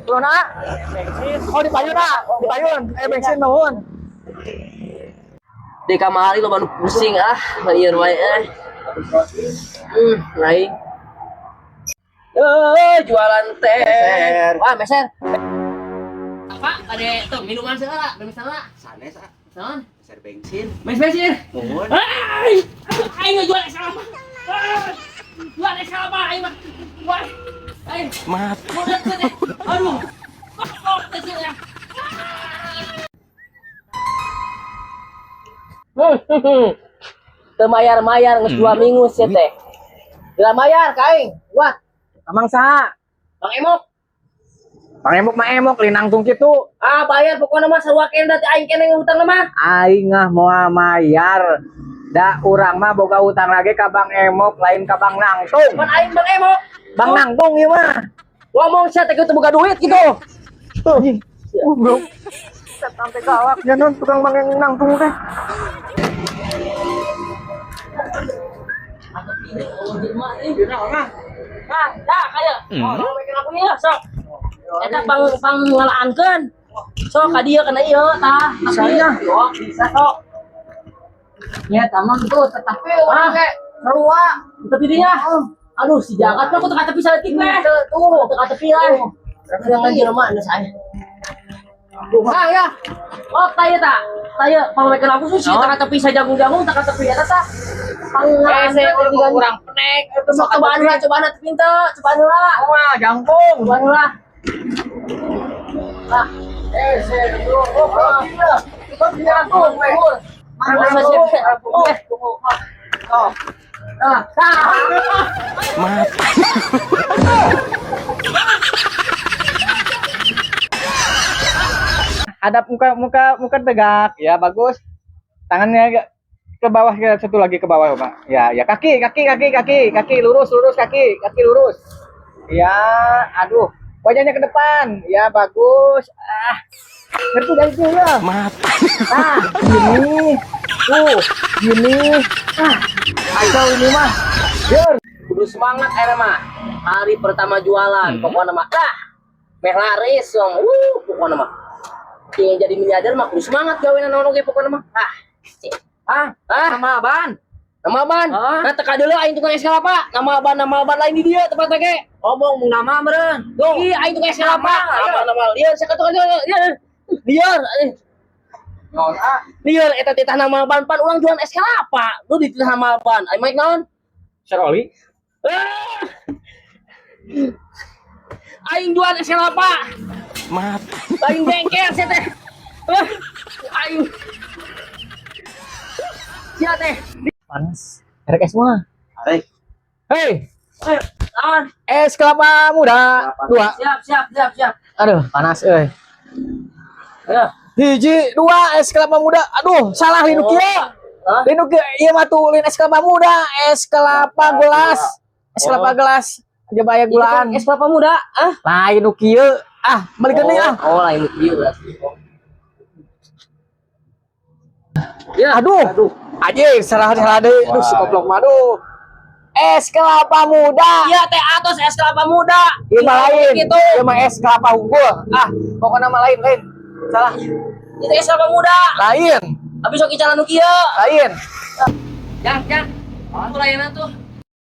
Lona. Oh, di payun ah. Di payun. Eh, bensin nuhun. Di kamari lo baru pusing ah, lieur wae eh. Lain. Eh, jualan teh. Meser. Wah, meser. Pak, pada tuh minuman segala, minum segala. Sanes ah, Naon? meser bensin. Mes bensin. Nuhun. Hai, aing jual es kelapa. Ah, jual es kelapa aing mah. Wah. Aing. Maaf. Mulut teh. Aduh. Kok teh ya. Teu mayar-mayar geus 2 minggu sih teh. Bila mayar ka aing. Wah, Amang saha? Bang Emok. Bang Emok mah emok linangtung kitu. Ah, bayar pokoknya mah sarua keneh da aing keneh ngutang mah. Aing ah moal mayar. Da urang mah boga utang lagi ka Bang Emok lain ka Bang Nangtung. Pan aing Bang Emok. Bang Nangtung ieu mah. Ngomong sia teh kitu boga duit gitu. Tuh. Bro. Sampai galak ya non tukang Bang yang nangtung teh. Nah, dah kaya. Oh, mikir aku ieu sok. Eta pang pang ngalaankeun. Sok ka dieu kana ieu tah. Bisanya. Oh, bisa sok. Ya tamang tuh tetapi urang ge sarua. Tepi dinya. Aduh, si jagat mah aku teka tepi saeutik weh. Tuh, teka tepi lah. Jangan jelema anu saya. Ah ya. Oh, taya ta. Taya pangmekeun aku sih teka tepi sajagung-jagung teka tepi eta tah. Pang Hese urang urang penek. Sok cobaan heula, cobaan atuh pintu, cobaan heula. Wah, jangkung. Cobaan heula. Ah, Eh, bro. Oh, iya. Jangkung, weh. Oh, Eh, Oh. Ah, ah. Maaf. Hadap muka muka muka tegak ya, bagus. Tangannya agak ke bawah, ke satu lagi ke bawah, Pak. Ya, ya kaki kaki kaki kaki kaki lurus lurus kaki kaki lurus. Ya, aduh. Wajahnya ke depan. Ya, bagus. Ah. Ngerti gak itu ya? Maaf. Nah, gini. Tuh, gini. Ah, kacau ini mah. Biar. Kudu semangat ayeuna mah. Hari pertama jualan, pokoknya mah ah. Meh laris dong. Pokoknya mah. Yang jadi miliarder mah kudu semangat gawe naon oge pokoknya mah. Ah. Ah, Ah, sama ban. nama ban. Ah. Nah, teka dulu aing tukang es kelapa. Nama ban lain di dia tempat ge. Omong mung nama meureun. Tuh, ih aing tukang es kelapa. Nama, Nama nama lieur saya tukang lieur. Lieur. Non, ah. Lieur eta titah nama ban pan urang jualan es kelapa. Lu dititah nama ban. Aing mah naon? Saroli. Ah. Aing jualan es kelapa. Maaf. Aing bengkel sia teh. Ah, aing. Sia teh. Panas. Erek es mah. Baik. Hei, Ayo, lawan. es kelapa muda dua. Siap, siap, siap, siap. Aduh, panas euy. Ayo. Hiji, dua es kelapa muda. Aduh, salah linu kieu. Hah? Linu kieu ieu mah tuh lin es kelapa muda, es kelapa gelas. Es kelapa gelas. Aja bayar gulaan. Es kelapa muda. Ah. Lain nu kieu. Ah, balik deui ah. Oh, lain nu kieu berarti. Ya, aduh. Aduh. Anjing, salah salah deui. Aduh, si goblok mah aduh. Es kelapa muda. Iya, teh atos es kelapa muda. Ieu mah lain. Gitu. Ieu mah es kelapa unggul. Ah, pokoknya mah lain, lain. Salah. Itu es kelapa muda. Lain, Habis sok icalan nu kieu. lain. Jang, jang. Tuh layanan tuh.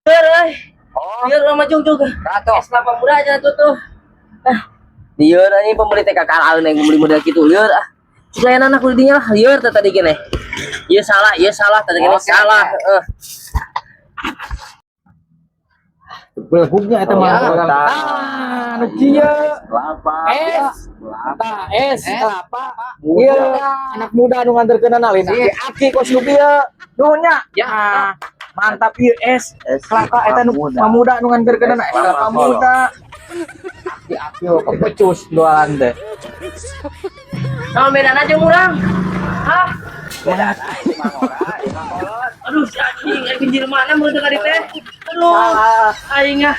Lieur euy. Oh, Lieur sama jung juga. rato. Es kelapa muda aja tuh tuh. Ah. Lieur ini pembeli TK kalah yang pembeli model gitu lieur ah. Cik layanan aku dinya lah lieur teh tadi gini. Iya salah tadi gini Oke, salah. oke. Heeh. Belgugnya eta mah. Ya. Ah, nu kieu. Kelapa. Es. Kelapa. Tah, es kelapa. Iya, anak muda nu nganterkeun lain aki kos nu kieu. Nuhun nya. Ya. Ah, mantap ieu es. Es Kelapa eta nu muda. muda nu nganterkeun Es es kelapa kelapa muda. Aki aki kepecus doan teh. Sama bedana jeung urang. Hah? Maaf. Aduh, si anjing, aing jelema mana mun teu teh. Aduh, aing ah.